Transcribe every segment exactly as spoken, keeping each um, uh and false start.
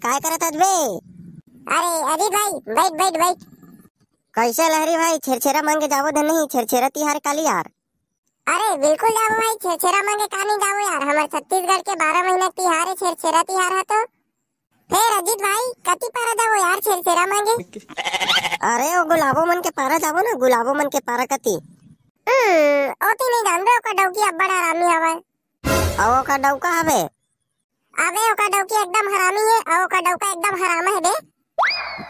काय करत हस बे? अरे अजीत भाई, बैठ बैठ बैठ। कैसे लहरी भाई, छेरछेरा मांगे जाबो धन नहीं, छेरछेरा तिहार काली यार। अरे बिल्कुल जाबो भाई, छेरछेरा मांगे का नहीं जाबो यार, हमर छत्तीसगढ़ के बारह महीना के तिहार है, छेरछेरा तिहार है तो। फेर अजीत भाई, कति पारा जाबो यार छेरछेरा मांगे? अरे ओ गुलाबो मन के पारा जाबो ना, गुलाबो मन के पारा कति। हम्म, ओती नहीं जान दे, ओकर डौकी अब्बड़ हरामी हवय। अउ ओकर डौका हवे? अबे ओकर डौकी एकदम हरामी है, अउ ओकर डौका एकदम हराम है बे।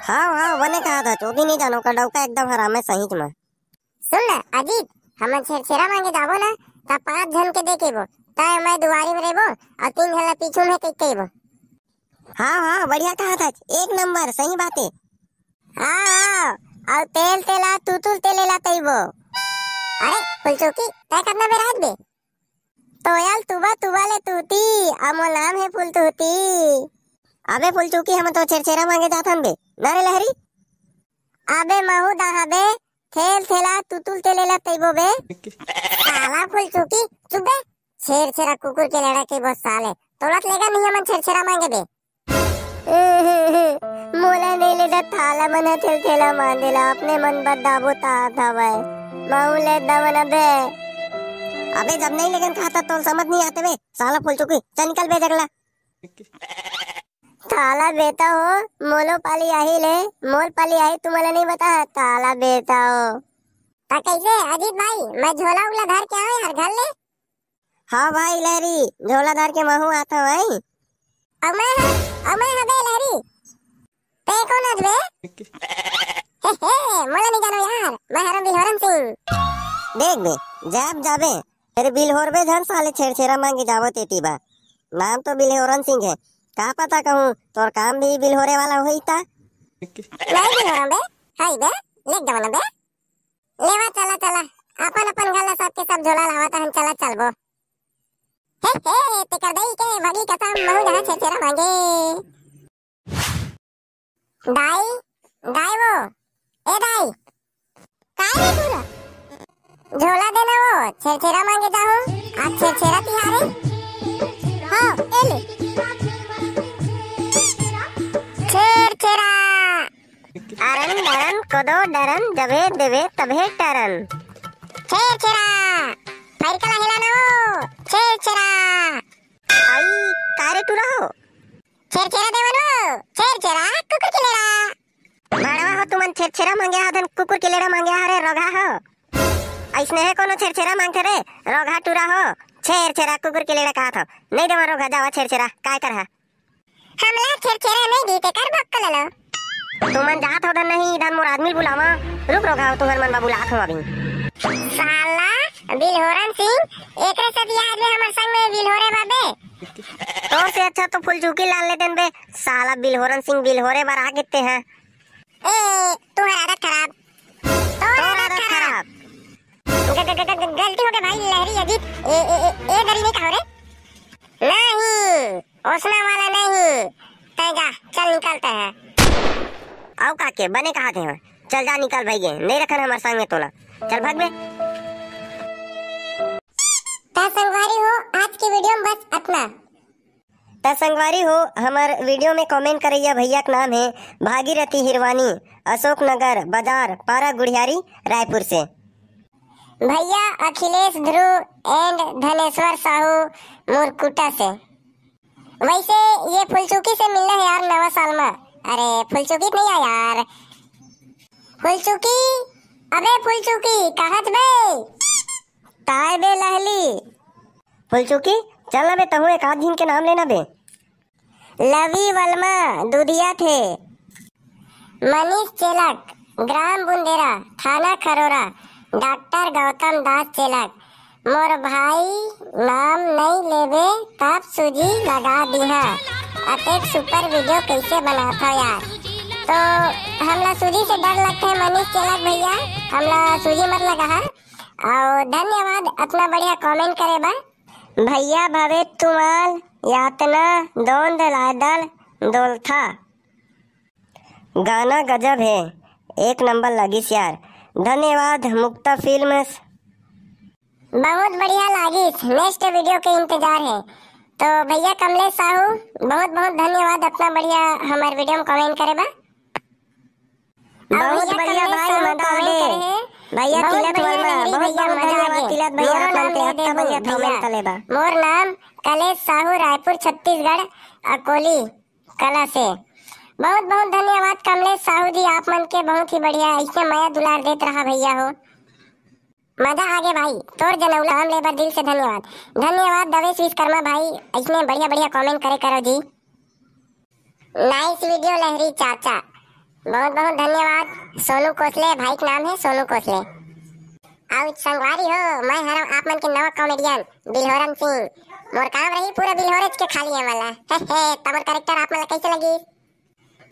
हाँ हाँ, बने कहा था, ओती नहीं जानो, ओकर डौका एकदम हराम है सही में। सुन ना अजीत, हमन छेरछेरा मांगे जाबो ना, त पांच झन के दे केबो, तय मैं दुआरी में रेबो, अउ तीन झन ला पीछू में कह केबो। हाँ हाँ, बढ़िया कहा था, एक नंबर, सही बात है। हाँ हाँ, अउ तेल तेला तुतुल तेले ला तैबो। अरे फुलचुकी, तय कतना बेर आज बे? तोयल तुबा तुबा ले तूती, अउ मोर नाम है फुलतूती। अबे फुलचुकी, हम तो छेरछेरा मांगे जात हन बे, ना रे लहरी? अबे महू दाहा बे, थेल थेला तुतुल तेले ला तैबो बे। साला फुलचुकी, चुप बे। छेरछेरा कुकुर के लेड़ा के बस साले, तोलत लेगा नहीं हमन छेरछेरा मांगे बे। मोला नहीं ले दा थाला मन ह थेल थेला मांगे ला, अपने मन बताबो तात हवय। महू ले दवन अबे। अबे जब नहीं लेगन खाता तो समझ नहीं आते बे, साला फुलचुकी, चल निकल बे जगला। थाला बेटा हो, मोलो पाली आही ले, मोल पाली आही तुम्हाला नहीं बता, थाला बेटा हो। त कैसे अजीत भाई, मैं झोला उला धर के आवे हर घर ले? हाँ भाई लहरी, झोला धर के महू आता भाई। अब मैं, अब मैं हबे लहरी। ते कौन आज बे? हे हे, मोला नहीं जानो यार, मैं हरम बिलहोरन सिंह। देख बे, जाब जाबे, तेरे बिलहोर बे झन साले छेरछेरा मांगे जावो तेती बा। नाम तो बिलहोरन सिंह है, का पता कहूँ तोर काम भी बिलहोरे वाला होई ता। नहीं बिलहोरम बे, हाय बे, लेक दमन बे। लेवा चला चला, अपन अपन घर ला सबके सब झोला लावा ता हम चला चलबो। हे हे, तेकर दई के भगी कसम महू जहाँ छेरछेरा मांगे। दाई, दाई वो, ए दाई। काय रे तू ला? झोला देना वो, छेरछेरा मांगे जाहूँ। आज छेरछेरा तिहार है। हाँ, ए ले। छेरछेरा। अरन डरन कोदो डरन, जबे देवे तबे टरन। छेरछेरा। फैरकला हिलाना वो, छेरछेरा। आई, का रे टूरा हो? छेरछेरा देवन वो, छेरछेरा, कुकुर के लेड़ा। भाड़वा हो तुमन छेरछेरा मांगे हा धन कुकुर के लेड़ा मांगे हा रे रोगहा हो। अइसने हे कोनो छेरछेरा मांगथे रे, रोगहा टूरा हो। छेरछेरा कुकुर के लेड़ा कहा था। नहीं देवा रोगहा, जावा छेरछेरा, काय कर हा? हमला छेरछेरा नहीं दी, तेकर बक्कल लो। तुमन जात हो धन नहीं, इधर मोर आदमी बुलावा। रुक रोगहा हो, तुमन मन बा बुलात हो अभी। साला बिलहोरन सिंह, एकरे से बियाह में हमर संग में बिलहोरे बाबे। तोर से अच्छा तो फुलचुकी लान लेतेन बे, साला बिलहोरन सिंह बिलहोरे बर आ गेते हैं। ए, तुम्हारा आदत खराब। तोर तोर आदत आदत खराब। खराब। ग-, ग-, ग-, ग-, गलती हो गई भाई लहरी अजीत। ए, ए, ए, ए दरी नहीं कहो रे। नहीं, ओसना वाला नहीं। तै जा, चल निकलते हैं। आओ काके, बने कहा थे, चल जा निकल भाई, ये नहीं रखन हमारे संग में तोला। चल भाग बे। त संगवारी हो, आज के वीडियो में बस अतना। त संगवारी हो, हमर वीडियो में कमेंट करैया भैया के नाम है भागीरथी हिरवानी, अशोक नगर बाजार, पारा गुढ़ियारी, रायपुर से। भैया अखिलेश ध्रुव and धनेश्वर साहू मुरकुटा से। वैसे ये फुलचुकी से मिलना है यार नवा साल में। अरे फुलचुकी नहीं आया यार। फुलचुकी, अबे फुलचुकी, कहाँ बे? काय बे लहली? फुलचुकी, चल ना बे, तहूँ एक आध झिन के नाम लेना बे। लवी वलमा दुधिया थे। मनीष चेलक, ग्राम बुंदेरा, थाना खरोरा, डॉक्टर गौतम दास चेलक, मोर भाई नाम नहीं लेबे तब सूजी लगा दीहा। अतेक सुपर वीडियो कैसे बनात हो यार? तो हमला सूजी से डर लगता है मनीष चेलक भैया, हमला सूजी मत लगा है। और धन्यवाद अतना बढ़िया कमेंट करे बा। भैया भवे तुमाल यातना दोंद लादल दोलथा। गाना गजब है, एक नंबर लगिस यार। धन्यवाद मुक्ता फिल्म्स। बहुत बढ़िया लागिस, नेक्स्ट वीडियो के इंतजार है। तो भैया कमलेश साहू, बहुत बहुत धन्यवाद, इतना बढ़िया हमारे वीडियो में कमेंट करे बा। बहुत बढ़िया भाई, मजा आ गे। भैया तिलत वर्मा, बहुत बहुत धन्यवाद तिलत भैया, आप मन के अतना बढ़िया कमेंट करे बा। मोर नाम कलेश साहू, रायपुर, छत्तीसगढ़, अकोली कला से। बहुत बहुत धन्यवाद कमलेश साहू जी, आप मन के बहुत ही बढ़िया, ऐसे मया दुलार देत रहा भैया हो। मजा आ गे भाई, तोर जनौला नाम ले बर दिल से धन्यवाद। धन्यवाद दवेश विश्वकर्मा भाई, ऐसने बढ़िया बढ़िया कमेंट करे करो जी। नाइस वीडियो लहरी चाचा, बहुत बहुत धन्यवाद। सोनू कोसले भाई के नाम है, सोनू कोसले। अउ संगवारी हो, मैं हरव आप मन के नवा कॉमेडियन बिल्होरन सिंह। मोर काम रही पूरा बिल्होरेच के खाली है वाला। हे हे, तमर कैरेक्टर आप मन ला कैसे लगी?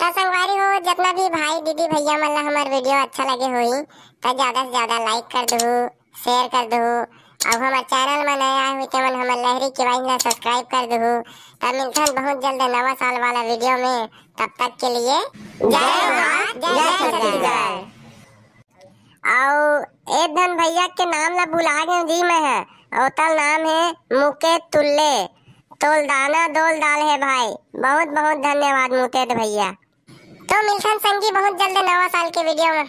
त संगवारी हो, जितना भी भाई दीदी भैया मन ला हमार वीडियो अच्छा लगे होई, त ज्यादा से ज्यादा लाइक कर दहू, शेयर कर दहू। अब हमार चैनल में नया आए हुई तेमन हमार लहरी के वाइन ला सब्सक्राइब कर दहू। तब मिलथन बहुत जल्द नवा साल वाला वीडियो में, तब तक के लिए जय भारत, जय छत्तीसगढ़। अउ ए धन भैया के नाम ला भुला गए जी मैं ह। ओतल नाम है मुकेश तुल्ले। तोल दाना दोल दाल है भाई। बहुत बहुत धन्यवाद मुकेश भैया। तो मिलथन संगी बहुत जल्द नवा साल के वीडियो में।